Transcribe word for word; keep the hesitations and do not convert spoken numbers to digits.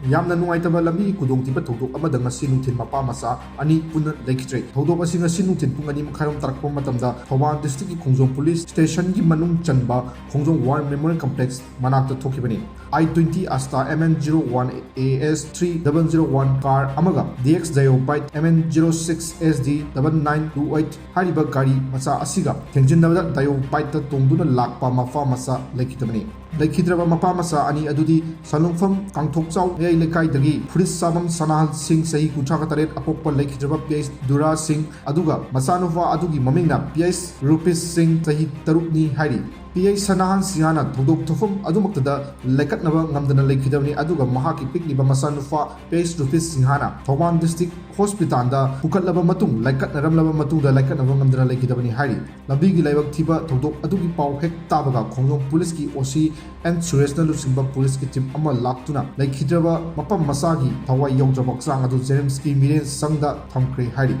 ꯌꯥꯝꯅ ꯅꯨꯡꯉꯥꯏꯇꯕ ꯂꯝꯕꯤꯒꯤ ꯈꯨꯗꯣꯡꯊꯤꯕ ꯊꯧꯗꯣꯛ ꯑꯃꯗ ꯉꯁꯤ ꯅꯨꯡꯊꯤꯜ ꯃꯄꯥ ꯃꯆꯥ ꯑꯅꯤ ꯄꯨꯟꯅ ꯂꯩꯈꯤꯗ꯭ꯔꯦ꯫ ꯊꯧꯗꯣꯛ ꯑꯁꯤ ꯉꯁꯤ ꯅꯨꯡꯊꯤꯜ ꯄꯨꯡ ꯑꯅꯤ ꯃꯈꯥꯏꯔꯣꯝ ꯇꯥꯔꯛꯄ ꯃꯇꯝꯗ ꯊꯧꯕꯥꯜ district ꯀꯤ ꯈꯣꯡꯖꯣꯝ police station ꯒꯤ ꯃꯅꯨꯡ ꯆꯟꯕ ꯈꯣꯡꯖꯣꯝ War Memorial Complex ꯃꯅꯥꯛꯇ ꯊꯣꯛꯈꯤꯕꯅꯤ꯫ I twenty Astra M N zero one A S three double zero one car ꯑꯃꯒ D X Daewoo bike M N zero six S D double nine two eight ꯍꯥꯏꯔꯤꯕ ꯒꯥꯔꯤ ꯃꯆꯥ ꯑꯁꯤꯒ ꯊꯦꯡꯖꯤꯟꯅꯕꯗ Daewoo bike ꯇ ꯇꯣꯡꯗꯨꯅ ꯂꯥꯛꯄ ꯃꯄꯥ ꯃꯆꯥ ꯂꯩꯈꯤꯗꯕꯅꯤ꯫ ꯂꯩꯈꯤꯗ꯭ꯔꯕ ꯃꯄꯥ ꯃꯆꯥ ꯑꯅꯤ ꯑꯗꯨꯗꯤ ꯁꯟꯂꯣꯡꯐꯝ ꯀꯥꯡꯊꯣꯛꯆꯥꯎ ꯃꯌꯥꯏ ꯂꯩꯀꯥꯏꯗꯒꯤ ꯐꯨꯔꯤꯠ ꯆꯥꯕꯝ ꯁꯅꯥꯍꯟ ꯁꯤꯡ, ꯆꯍꯤ ꯀꯨꯟꯊ꯭ꯔꯥ ꯇꯔꯦꯠ, ꯑꯄꯣꯛꯄ ꯂꯩꯈꯤꯗ꯭ꯔꯕ P H ꯗꯨꯔꯥ ꯁꯤꯡ, ꯑꯗꯨꯒ ꯃꯆꯥꯅꯨꯄꯥ ꯑꯗꯨꯒꯤ ꯃꯃꯤꯡꯅ P H ꯔꯨꯄꯤꯁ ꯁꯤꯡ, ꯆꯍꯤ ꯇꯔꯨꯛꯅꯤ ꯍꯥꯏꯔꯤ꯫ P H ꯁꯅꯥꯍꯟ ꯁꯤꯡꯍꯅ ꯊꯧꯗꯣꯛ ꯊꯣꯛꯐꯝ ꯑꯗꯨꯃꯛꯇꯗ ꯂꯩꯀꯠꯅꯕ ꯉꯝꯗꯅ ꯂꯩꯈꯤꯗꯕꯅꯤ, ꯑꯗꯨꯒ ꯃꯍꯥꯛꯀꯤ ꯄꯤꯛꯂꯤꯕ ꯃꯆꯥꯅꯨꯄꯥ P H ꯔꯨꯄꯤꯁ ꯁꯤꯡꯍꯅ ꯊꯧꯕꯥꯜ district hospital ꯗ ꯄꯨꯈꯠꯂꯕ ꯃꯇꯨꯡ ꯂꯩꯀꯠꯅꯔꯝꯂꯕ ꯃꯇꯨꯡꯗ ꯂꯩꯀꯠꯅꯕ ꯉꯝꯗꯅ ꯂꯩꯈꯤꯗꯕꯅꯤ ꯍꯥꯏꯔꯤ꯫ ꯂꯝꯕꯤꯒꯤ ꯂꯥꯏꯕꯛ ꯊꯤꯕ ꯊꯧꯗꯣꯛ ꯑꯗꯨꯒꯤ ꯄꯥꯎ ꯍꯦꯛ ꯇꯥꯕꯒ ꯈꯣꯡꯖꯣꯝ police ꯀꯤ O C N ꯁꯨꯔꯦꯁꯅ ꯂꯨꯆꯤꯡꯕ police ꯀꯤ team ꯑꯃ ꯂꯥꯛꯇꯨꯅ ꯂꯩꯈꯤꯗ꯭ꯔꯕ ꯃꯄꯥ ꯃꯆꯥꯒꯤ ꯊꯋꯥꯏ ꯌꯥꯎꯗ꯭ꯔꯕ ꯍꯛꯆꯥꯡ ꯑꯗꯨ JNIMS ꯀꯤ ꯃꯤꯔꯦꯟ ꯁꯪꯗ ꯊꯝꯈ꯭ꯔꯦ ꯍꯥꯏꯔꯤ꯫